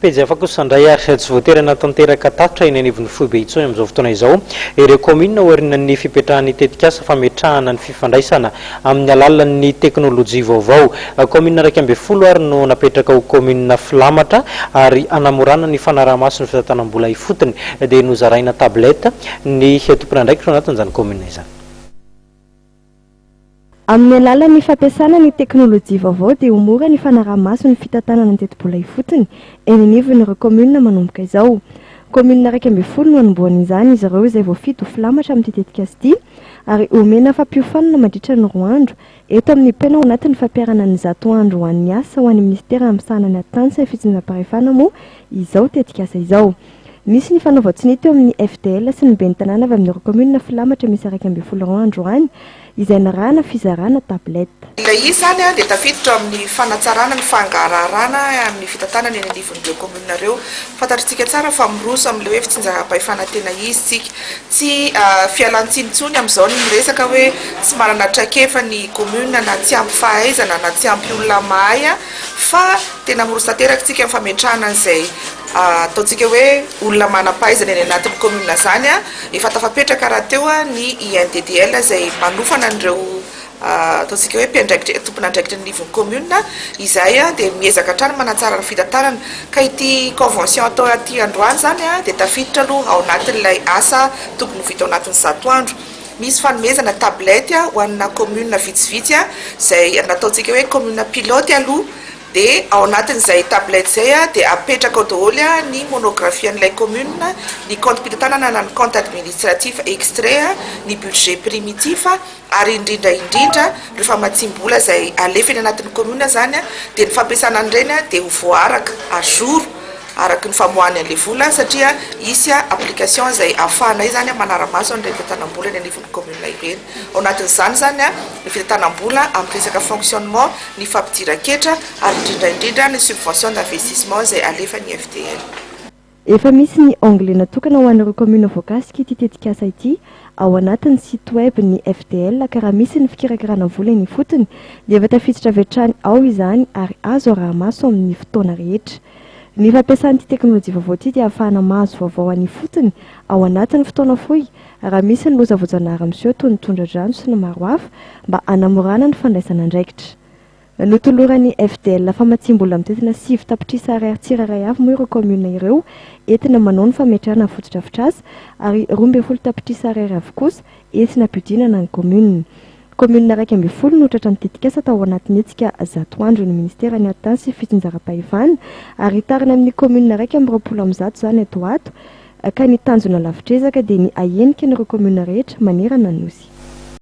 Pejy hafa kosa indray ary tsy voatery hanatanteraka tatitra eny anivon'ny foibe intsony amin'izao fotoana izao ireo kaominina aorianan'ny fipetrahan'ny tetikasa fametrahana ny fifandraisana amin'ny alalan'ny teknolojia vaovao. Kaominina 11 ary no napetraka ho kaominina filamatra ary hanamorana ny fanaraha-maso ny fitantanam-bola ifotony dia nozaraina tablette ny tompon'andraikitra ao anatin'izany kaominina izany. Amin'ny alalan'ny fampiasana ny teknolojia vaovao dia ho mora ny fanaraha-maso ny fitantanana ny tetibola ifotony eny anivon'ireo kaominina manomboka izao. Kaominina 11 no hanombohana izany, izy ireo izay voafidy ho filamatra amin'ity tetikasa ity ary homena fampiofanana mandritra ny 2 andro eto amin'ny Pena ao anatin'ny fampiharana ny 100 andro ho an'ny asa ho an'ny minisitera misahana ny ati-tany sy ny fitsinjaram-pahefana moa izao tetikasa izao. Nisy ny fanaovan-tsonia teo amin'ny FDL sy ny ben'ny tanàna avy amin'ireo kaominina filamatra miisa 11 ireo androany, izay narahana fizarana tablette. Ilay izy izany dia tafiditra ao amin'ny fanatsarana ny fangaraharana amin'ny fitantanana eny anivon'ireo kaominina ireo. Fantatritsika tsara fa miroso amin'ilay hoe fitsinjaram-pahefana tena izy isika. Tsy fialantsiny intsony amin'izao ny miresaka hoe tsy manana traikefa ny kaominina na tsy ampy fahaizana na tsy ampy olona mahay fa tena miroso tanteraka isika amin'ny fametrahana an'izay Ataontsika hoe olona manam-pahaizana eny anatin'ny commune izany, efa tafapetraka rahateo ny INDDL izay manofana an'ireo ataontsika hoe mpiandraikitra, tompon'andraikitra eny anivon'ny commune, izay dia miezaka hatrany manatsara ny fitantanana. Ka ity convention atao aty androany izany dia tafiditra aloha ao anatin'ilay asa tokony ho vita ao anatin'ny 100 andro. Misy fanomezana tablette ho an'na commune vitsivitsy izay nataontsika hoe commune pilote aloha. Dia ao anatin'izay tablette izay dia apetraka ao daholo ny monographie an'ilay commune, ny compte-pitantanana na ny compte administratif extrait, ny budget primitif ary indrindra indrindra ireo famatsiam-bola izay alefa eny anatin'ny commune izany dia ny fampiasana an'ireny dia ho voaaraka à jour araka ny famoahany an'ilay vola satria hisy application izay ahafahanay izany manara-maso an'ireny fitantanam-bola eny anivon'ny commune ireny. Ao anatin'izany izany ny fitantanam-bola amin'ny resaka fonctionnement, ny fampidiran-ketra ary indrindra indrindra ny subvention d'investissement izay alefan'ny FDL. Efa misy ny onglet natokana ho an'ireo kaominina voakasika ity tetikasa ity ao anatin'ny site web ny FDL ka raha misy ny fikirakirana vola eny ifotony dia efa tafiditra avy hatrany ao izany ary azo araha-maso amin'ny fotoana rehetra. Ny fampiasana ity teknolojia vaovao ity dia ahafahana mahazo vaovao any ifotony ao anatin'ny fotoana fohy raha misy ny loza voajanahary miseho toy ny tondra-drano sy ny maro hafa mba hanamorana ny fandraisana andraikitra. Notoloran'ny FDL famatsiam-bola mitentina 9 tapitrisa ariary tsirairay avy moa ireo kaominina ireo entina manao ny fametrahana ny fotodrafitrasa ary 12 tapitrisa ariary avy kosa entina ampiodinana ny kaominina. Kaominina 11 no tratran'ny tetikasa tao anatin'ny hetsika 100 andro ny ministeran'ny Atitany sy Fitsinjaram-pahefana ary hitarina amin'ny kaominina 121 izany ato ho ato ka ny tanjona lavitr'ezaka dia ny hahenika an'ireo kaominina rehetra manerana ny Nosy.